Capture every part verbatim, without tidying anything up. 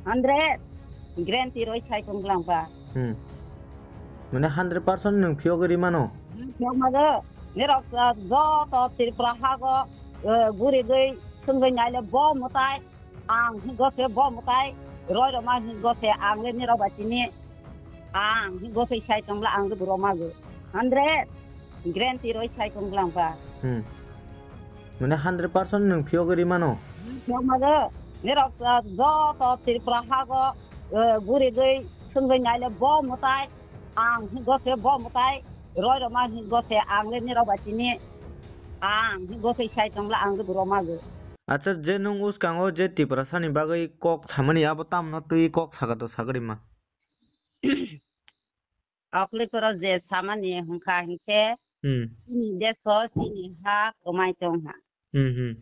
Hundred. Guarantee roi sai tong bwlang ba. Hmm. Mane hundred percent nwng phiyogwi ri mano? Phiyok mago. Nirok, ah, joto Tripura hago, eh, gurigwi swngwi naile bo mwtai. Ang hingo se bo mwtai. Roi roma hingo se ang le nirok bai tini. Ang hingo se sai tong bwla ang le buro mago. Hundred. Guarantee roi sai tong bwlang ba. Hmm. Mane hundred percent nwng phiyogwi ri mano? Phiyok mago. Nirok, ah, joto Tripura hago, eh, gurigwi swngwi naile bo mwtai. Ang hingo se bo mwtai. Roi roma hingo se ang le nirok bai tini. Ang hingo se sai tong bwla ang le buro mago. Acha, je nwng uskango je Tiprasani bagwi kok samani abo tamno twi kok saka to sagri ma? Okle koro je samani hwnkha hinkhe, hmm, chini deso chini ha kwmai tongha. Hmm, hmm.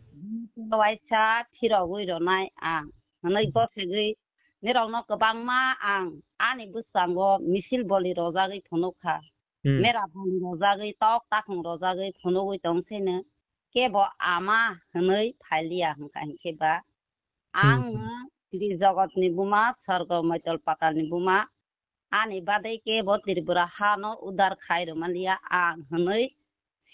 Waisa phirogwi ronai ang. Hwnwi gosegwi nirokno kwbangma ang ani bwskango misil boli rojagwi phunukha. Hmm. Mera boli rojagwi, tok takhung rojagwi phunugwi tongthwino. Kebo ama hwnwi phailiya hwnkha hinkhe ba. Hmm. Ang no Sri Jogotni buma, Sorgo Moitol Patalni buma, ani badai kebo Tripura hano udar khai rwmaliya ang hwnwi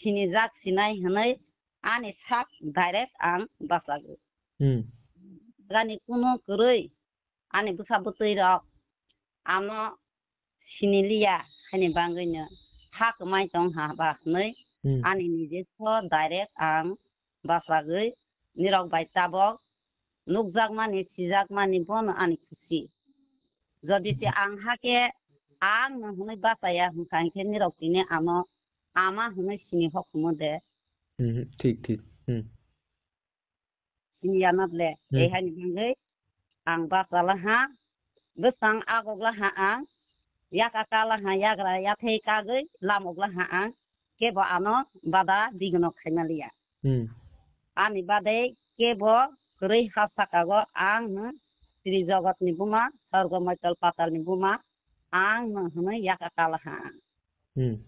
sinijak sinai hwnwi ani sak direct ang bachago. Hmm. Gani kuno kwrwi ani bwsa bwtwi rok ano siniliya haini bagwino ha kwmai tong ha ba hwnwi, hmm, ani nije so direct ang bachagwi nirok bai tabok nukjakmani, sijakmani bono ani khusi. Jodi se ang hakhe ang no hwnwi bachaya hwnkha hinkhe nirok tini ano ama hwnwi sini hokhumu de. Hmm, thik, thik. Hmm. Sini yana ble, hmm, tei haini bagwi ang bachalaha, bwsang agoglaha ang, yaka kalaha yagra yathai kagwi lamoglaha ang, kebo ano bada digno khaimaliya. Hmm. Ani badai kebo kwrwi ha sakago ang no Sri Jogotni buma, Sorgo Moitol Patalni buma, ang no hwnwi yaka kalaha ang. Hmm.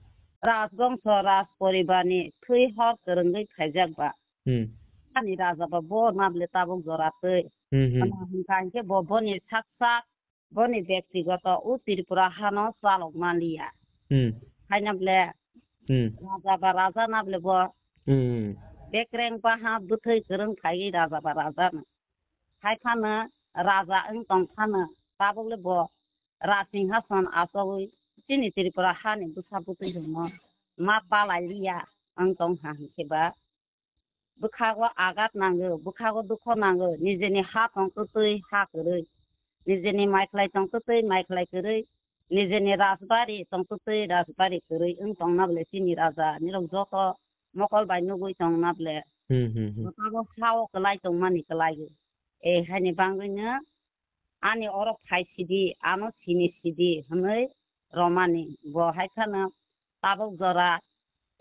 Rajbongso, raj poribarni thwi hor kwrwngwi phaijak ba. Hmm. Ani raja ba bo nable tabuk jora twi. Hmm, hmm. Ano hwnkha hinkhe bo boni sak sak, boni bektigoto o Tripura hano chalok maliya. Hmm. Haina ble, hmm, raja ba raja nable bo. Hmm. Bekreng ba ha bwthwi kwrwng phaiwi raja ba raja no. Hai phano raja wng tong phano tabuk le bo Rajsinghason achogwi chini Tripura hani bwsa bwtwi rokno ma palai liya wng tong ha hinkhe ba bwkhago agat nango, bwkhago dukho nango, nijeni ha tong twtwi ha kwrwi, nijeni maikhlai tong twtwi maikhlai kwrwi, nijeni rajbari tong twtwi rajbari kwrwi wng tongna ble chini raja nirok joto mokol bai nugwi tongna ble. Hmm, hmm, hmm. Jotobo ha-o kwlai tongmani kwlaiwi. E haini bagwino ani oro phai sidi, ano sini sidi hwnwi romani. Bo hai phano tabuk jora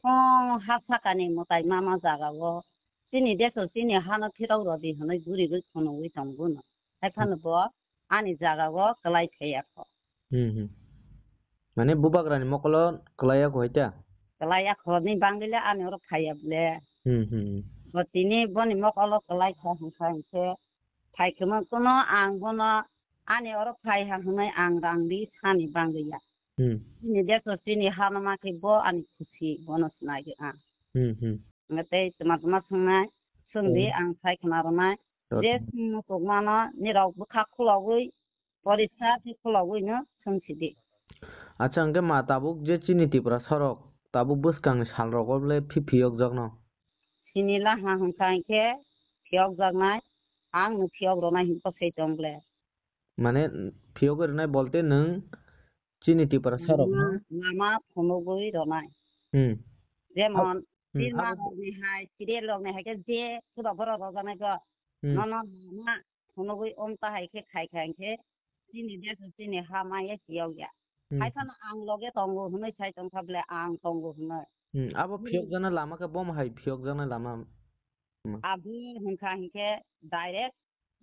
thong ha sakani mwtai mama jagao chini deso chini hano phirok rwdi hwnwi gurigwi khunugwi tongbono. Hai phano bo ani jagao kwlai phaiya kho. Hmm, hmm. Mane bubagrani mokolo kwlaiya kho hai ta? Kwlaiya kho ni bagwi le ani oro phaiya ble. Hmm, hmm. Bo tini boni mokolo kwlai kha hwnkha hinkhe phai khwma kuno ang bono ani oro phai ha hwnwi ang rang ri sani bagwi ya. Hmm. Chini deso chini hano ma khe bo ani khusi bono sinai ang. Hmm, hmm. Tei tuma tuma swngnai, swngdi, hmm, ang sai khna rwnai. To je to. Swngno tongmano nirok bwkha khulogwi, porisa khe khulogwi no swngsidi. Acha, hwnkhe ma tabuk je chini Tripura sorok tabuk bwskangni salrogo le phi phiyokjakno? Sini laha hwnkha hinkhe phiyokjaknai, ang no phiyok rwnai hinwi bwsai tong ble. Mane phiyogwi rwnai bolte nwng chini Tripura sorok no? Lama, lama phunugwi rwnai. Hmm. Jemon, hmm, film abo rokni hai, serial rokni hai khe je suda borok rojaknai khe, hmm, nono lama phunugwi omta hai khe khai khai khe chini deso chini ha maya phiyok ya. Hmm. Hai phano ang loge tongo hwnwi sai tongkha ble ang tongo hwnwi. Hmm, abo phiyokjaknai lama khe bomo hai phiyokjaknai lama? Hmm. Abo hwnkha hinkhe direct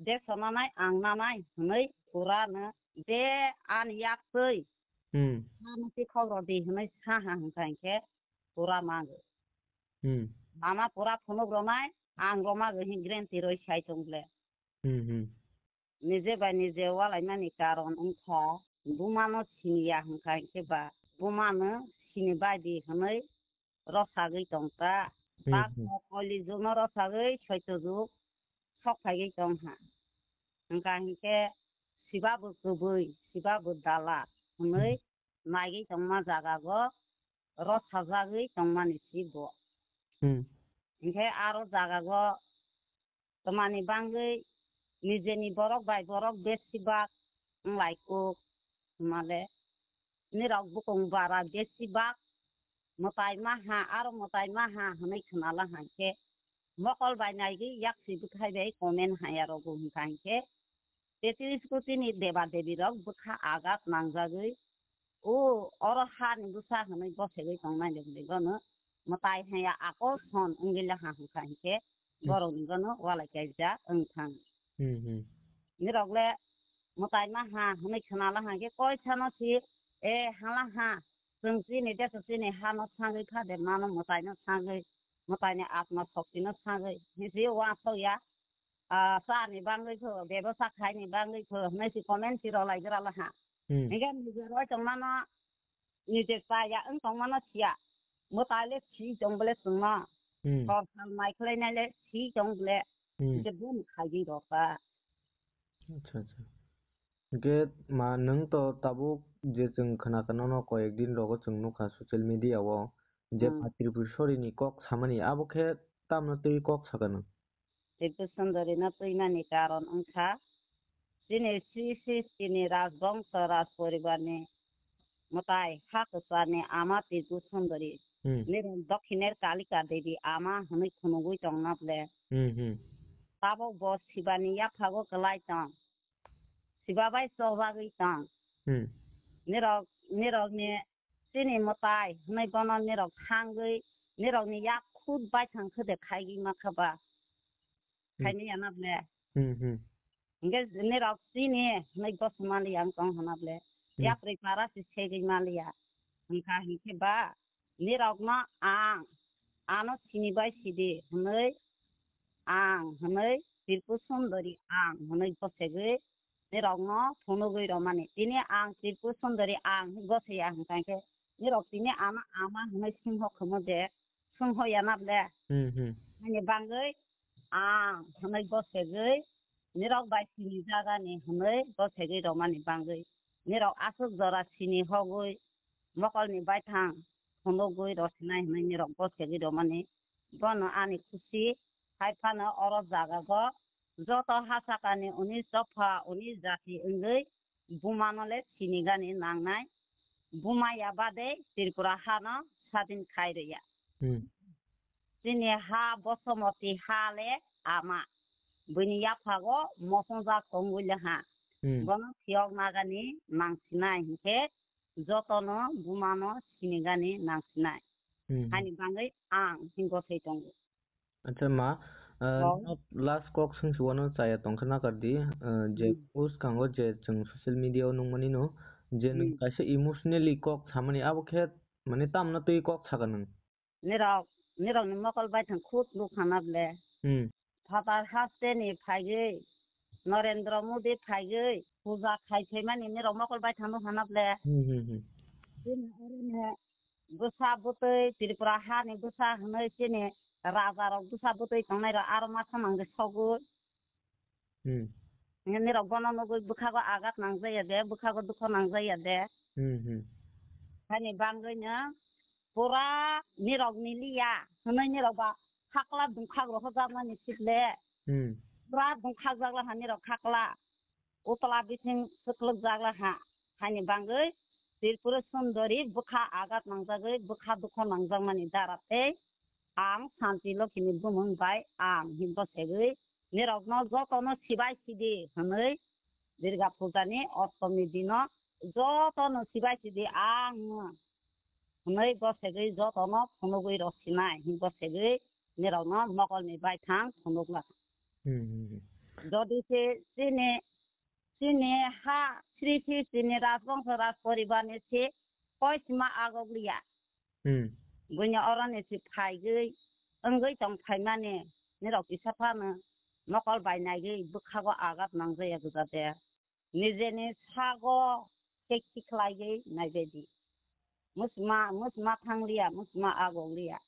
je sonanai ang nanai hwnwi pura no je ani yak twi, hmm, ano twi khok rw di hwnwi sa ha hwnkha hinkhe pura mago. Hmm. Lama pura phunuk rwnai ang rw mago hin guarantee rwi sai tong ble. Hmm, hmm. nije bai nije walaimani karon wngkha, bumano siniya hwnkha hinkhe ba bumano sini baidi hwnwi rosagwi tongkha. Hmm, hmm. Bakno koli jukno rosagwi soito juk sok phaigwi tongha. Hwnkha hinkhe siba bo kwbwi, siba bo dala hwnwi naigwi tongma jagago rosajagwi tongmani si bo. Hmm. Hinkhe aro jagago twmani bangwi nijeni borok bai borok besibak wnglaikuk hwnmale, nirok bukung bara besibak mwtai maha, aro mwtai maha hwnwi khwnala hinkhe mokol bai naigwi yaksi bwkhai bai comment haiya rogo hwnkha hinkhe, Tetis kotini deba debi rok bwkha agat nangjagwi, o oro hani bwsa hwnwi bosegwi tongnai de bwlai bono mwtai haiya akol son wngwi laha hwnkha hinkhe, hmm, borokni bono walai kaijak wngthang. Hmm, hmm. Nirok le mwtai maha hwnwi khwnala hinkhe koi sano si, e hala ha, chwng chini deso chini hano sangwi phade mano mwtaino sangwi, mwtaini atma soktino sangwi hinsi uansukya. Ah, chani bangwi kho, bebosa khaini bangwi kho, hwnwi si comment si rwlai gra laha. Hmm. Hinkhe nijero tongmano nije chaya wng tongmano siya. Mwtai le si tong bole chwngno. Hmm. Sor sal mai khlai nai le si tong bole. Hmm. Hinkhe boni khaigwi rwkha. Acha, acha. Hinkhe ma nwng to tabuk je chwng khna khna no koyek din rogo chwng nukha social media o je, hmm, Patri Puri Sori ni kok samani abo khe tamno twi kok sakha nwng? Tripur Sundori no twimani karon wngkha, chini Sri Sri chini Rajbongso Rajporibar ni mwtai ha kwchar ni ama Tripur Sundori, hmm, nirok Dokhiner Kalika Devi ama hwnwi khunugwi tongna ble. Hmm, hmm. Tabok bo Sibani yaphago kwlai tong, Siba bai chobagwi tong. Hmm. Nirok, nirok ni chini mwtai hwnwi bono nirok thangwi, nirokni yak khut baithang khe de khaigwi mankha ba. Hmm. Khaini yana ble. Hmm, hmm. Hinkhe nirok chini hwnwi bosong manliya wng tong hwna ble. Hmm. Yapri para se segwi manliya. Hwnkha hinkhe ba nirokno ang, ano sini bai sidi hwnwi ang hwnwi Tripur Sundori ang hwnwi bosegwi nirokno phunugwi romani. Tini ang Tripur Sundori ang hwnwi boseiya hwnkha hinkhe nirok tini ano ama hwnwi singho khumu de, singho yana ble. Hmm, hmm. Ani bangwi ang hwnwi bosegwi nirok bai sini jagani hwnwi bosegwi romani bangwi nirok aswk jora sini hogwi mokolni baithang phunugwi rosinai hwnwi nirok bosegwi romani. Bono ani khusi hai phano oro jagago joto ha sakani unis dopha unis jati wngwi bumano le sinigani nangnai. Buma ya bade Tripura hano sadin khai rwya. Hmm. Chini ha Bosomoti ha le ama. Buini yaphago mosongjak tongwi le ha. Hmm. Bono phiyok nagani nangsinai hinkhe jotono bumano sinigani nangsinai. Hmm. Haini bangwi ang hingo thai tongo. Acha ma, ah, oh, last kok swngsi wano chaya tongkha nakardi, ah, je, hmm, bwskango je chwng social media o nukmani no, je nwng, hmm, kaisa emotionally kok samani abo khe mane tamno twi kok saka nwng? Nirok, nirokni mokol baithang khut nukha na ble. Hmm. Phatar hasteni phaigwi, Narendra Modi phaigwi, puja khai phaimani nirok mokol baithang nukha na ble. Hmm, hmm, hmm. Chini oroni bwsa bwtwi, Tripura hani bwsa hwnwi chini rajarok bwsa bwtwi tongnairok aro ma samang de sogwi. Hmm. Nirok bono nugwi bwkhago agat nangjaya de, bwkhago dukho nangjaya de. Hmm, hmm. Hani bangwino pura nirok niliya hwnwi nirok ba khakla dungkhak rok hojak mani sikle. Hmm. Pura dungkhak jak laha nirok khakla. Utla bising swklwk jak laha. Hani bangwi Tripura Sundori bwkha agat nangjagwi bwkha dukho nangjakmani dara tei ang Santi Lokhini bumung bai ang hinbo segwi nirokno jotono sibai sidi hwnwi Durga Puja ni Ostomi dino jotono sibai sidi ang hwnwi bo segwi jotono phunugwi rw sinai hinbo segwi nirokno mokolni baithang phunukla. Hmm, hmm, hmm. Jodi se chini, chini ha Sri Sri chini Rajbongso Rajporibar ni se koisma agok liya. Hmm. Buini oroni se phaigwi wngwi tong phaimani nirok kisa phano Mokol bai naigwi bwkhago agat nangjaya gwja de. Nijeni sago khe khiklaiwi naibaidi. Musma, musma thangliya, musma agongliya.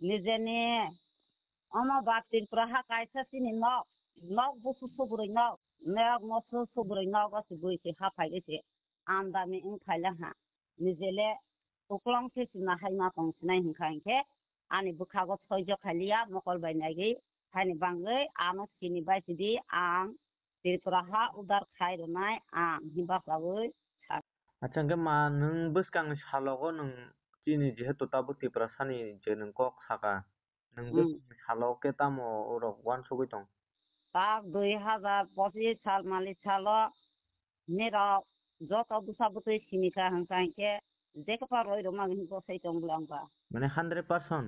Nijeni omo ba Tripura ha kaisa chini nok, nok busu subrui nok, nok mosu subrui nok o se bui se ha phaiwi se andami wng phaila ha. Nijele uklong se chuna hai ma tong sinai hwnkha hinkhe ani bwkhago soijo khailiya mokol bai naigwi, haini bangwi ano sini bai sidi ang Tripura ha udar khai rwnai ang hinba chawi sa. Acha, hwnkhe ma nwng bwskangni salogo nwng chini jehetu tabuk Tiprasani je nwng kok saka, nwng Hmm. bwskangni salo khe tamo rok uansugwi tong? Tak dui hazar pochis sal mali salo nirok joto bwsa bwtwi sini kha hwnkha hinkhe jekhe pa roi rwma hinwi bwsai tong bwla wngba. Mane hundred percent?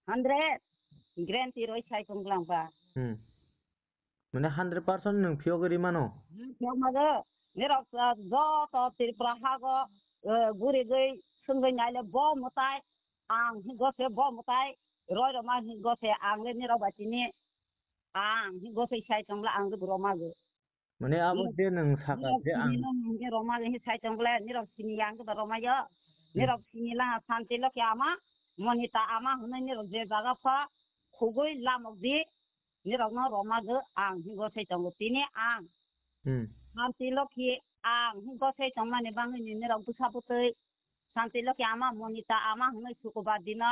Hundred guarantee roi sai tong bwla wngba. Hmm. Mane hundred percent nwng phiyogwi rimano? Hmm, phiyok mago. Nirok, ah, joto Tripura hago, eh, gurigwi swngwi naile bo mwtai ang hingo se bo mwtai roi rwma hingo se ang le nirok bai tini ang hingo se sai tong bwla ang le bwrok mago. Mane abo Hmm. je nwng saka Nirok je ang sini no hinwi rwma hinwi sai tong bwla nirok sini yang ba rwma yo. Hmm. Nirok sini la Santi Lokhi ama, Monita ama hinwi nirok je jaga pha khugwi lamok di. Nirokno rwmagwi ang hinwi gosai tongo. Tini ang Hmm. Santi Lokhi ang hinwi gosai tongmani bangwini nirok bwsa bwtwi Santi Lokhi ama, Monita ama hinwi sukubar dino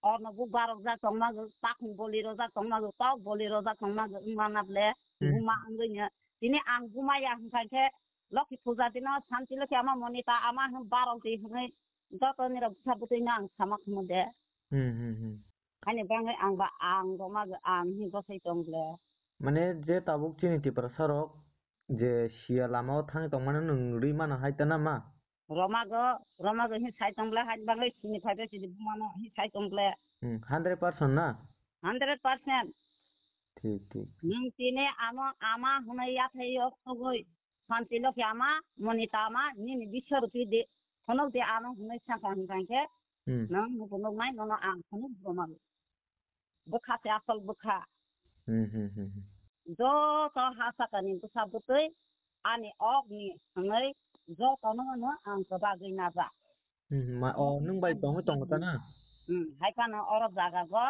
orno buk barokjak tongmagwi, takhung boli rojak tongmagwi, tok boli rojak tongmagwi wngmana ble Hmm. buma wngwino. Tini ang buma ya hwnkha khe Lokhi puja dino Santi Lokhi ama, Monita ama hinwi barok di hinwi joto nirok bwsa bwtwino ang sama khumu de. Hmm, hmm, hmm. Ani bangwi ang ba ang rwmagwi ang hinwi gosai tong ble. Mane je tabuk chini Tiprasa rok je siya lama o thangwi tongmani nwng rwi mano hai ta na ma? Rwmagwi, rwmagwi hinwi sai tong ble, haini bangwi sini phaibai sini bumano hinwi sai tong ble. Hmm, hundred percent na? Hundred percent. Thik, thik. Nwng tini amo ama hwnwi yathai yok togwi Santi Lokhi ama, Monita ama, nini biswarupi de, phunuk de ano hwnwi sakha hwnkha khe, Hmm. Nwng nukhunuknai nono ang phunuk rwmagwi. Bwkha se asol bwkha. Hmm, hmm, hmm, hmm. Joto ha sakani bwsa bwtwi ani okni hwnwi jotono no ang kwbagwi naja. Hmm, ma, o, nwng bai tongwi tongo ta na? Hmm, hai phano oro jaga go,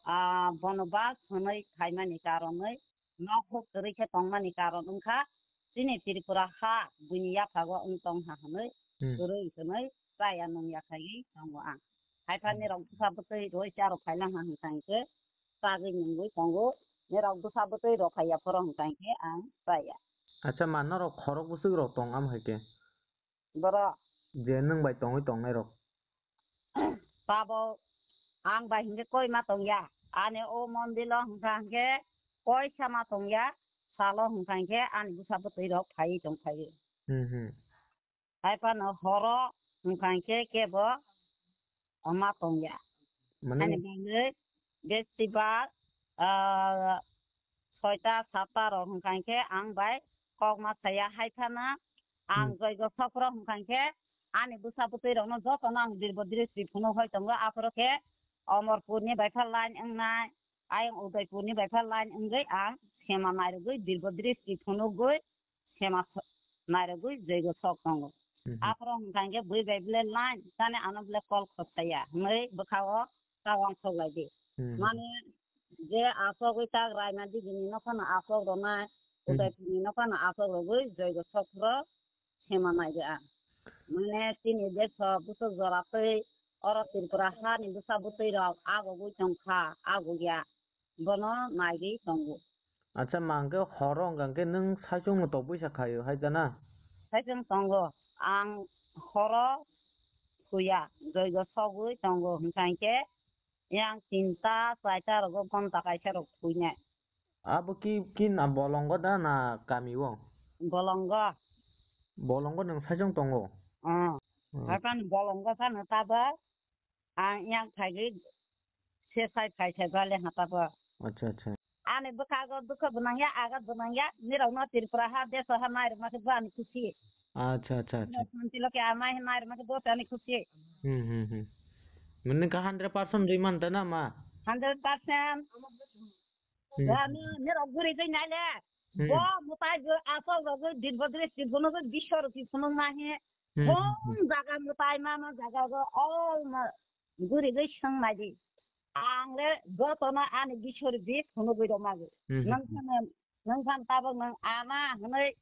ah, bono bas hwnwi khaimani karonwi nok huk kwrwi khe tongmani karon wngkha chini Tripura ha buini yaphago wng tong ha hwnwi Hmm. kwrwi hwnwi chaya nung ya khaiwi tongo ang. Hai phano Hmm. rok bwsa bwtwi roi cha rok phailang ha hwnkha hinkhe chagwi nungwi tongo. Nirok bwsa bwtwi rok phaiya phoro hwnkha hinkhe ang chaya. Acha, ma norok khorok bwswk rok tong am hai khe? Borok. Je nwng bai tongwi tongnai rok. Tabok ang bai hinkhe koi ma tongya. Ani o mondilo hwnkha hinkhe koi sama tongya. Salo hwnkha hinkhe ani bwsa bwtwi rok phaiwi tong phaiwi. Hmm, hmm. Hai phano horo hwnkha hinkhe kebo ma tongya. Mane Ani bagwi bestibar, ah, soita satta rok hwnkha hinkhe ang bai kok ma saya hai phano ang Hmm. joigo sokro hwnkha hinkhe ani bwsa bwtwi rokno jotono ang dirbo drisri phunuk hoi tongo aphuru khe Omorpur ni bai pha line wngnai ayang Udaipur ni bai pha line wngwi ang sema nairogwi dirbo drisri phunukgwi sema so-, nairogwi joigo sok tongo. Mhm. Aphuru hwnkha hinkhe bui bai bile line tani ano bile kol khotaiya hwnwi bwkha o ta wansok lai di. Mhm. Mane je asogwi tak raima digini nokhano asok rwnai, Mhm. Udaipurni nokhano asok rwgwi joigo sok phuru sema nai di ang. Mane chini deso bwswk jora twi oro Tripura hani bwsa bwtwi rok agogwi tongkha, agogya. Bono naigwi tongo. Acha, ma hwnkhe horo hwnkha hwnkhe nwng saichung no topui sa khaio hai ta na? Saichung tongo. Ang horo thuya, joigo sogwi tongo hwnkha hinkhe yang tinta, chaita rogo gonta kaisa rok thuinai. Abo ki, ki na bolongo da na kami o? Bolongo. Bolongo nwng saichung tongo? Oh. Oh. Hakan bolongo sano tabok. Ang yang phaigwi se sai phai sai bale hata bo. Acha, acha. Ani bwkhago dukha bo nangya, agat bo nangya, nirok no Tripura ha, deso ha nairok ma khe bo ani khusi. Acha, acha, acha. Nirok Santi Lokhi amai ha nairok ma khe bo ani khusi. Hmm, hmm, hmm. Mane ka hundred percent rwi man ta na ma? Hundred percent. Hmm. Ani nirok guri jai nai le. Hmm. Bo mutai go asol rogo dirbo dre sirbono go bisor ti phunuk nahi. Hmm, hmm, hmm. Hom jaga mutai mama jaga go all ma guri go song nai di. Ang le jotono ani bisor bi phunuk go mago. Hmm, hmm, hmm. Nang sana nang san tabok nang ama hwnwi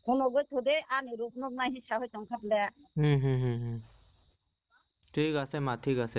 phunuk go thode ani rupnuk nahi sawi tongkha le. Hmm, hmm, hmm, hmm. Thik ase ma, thik ase.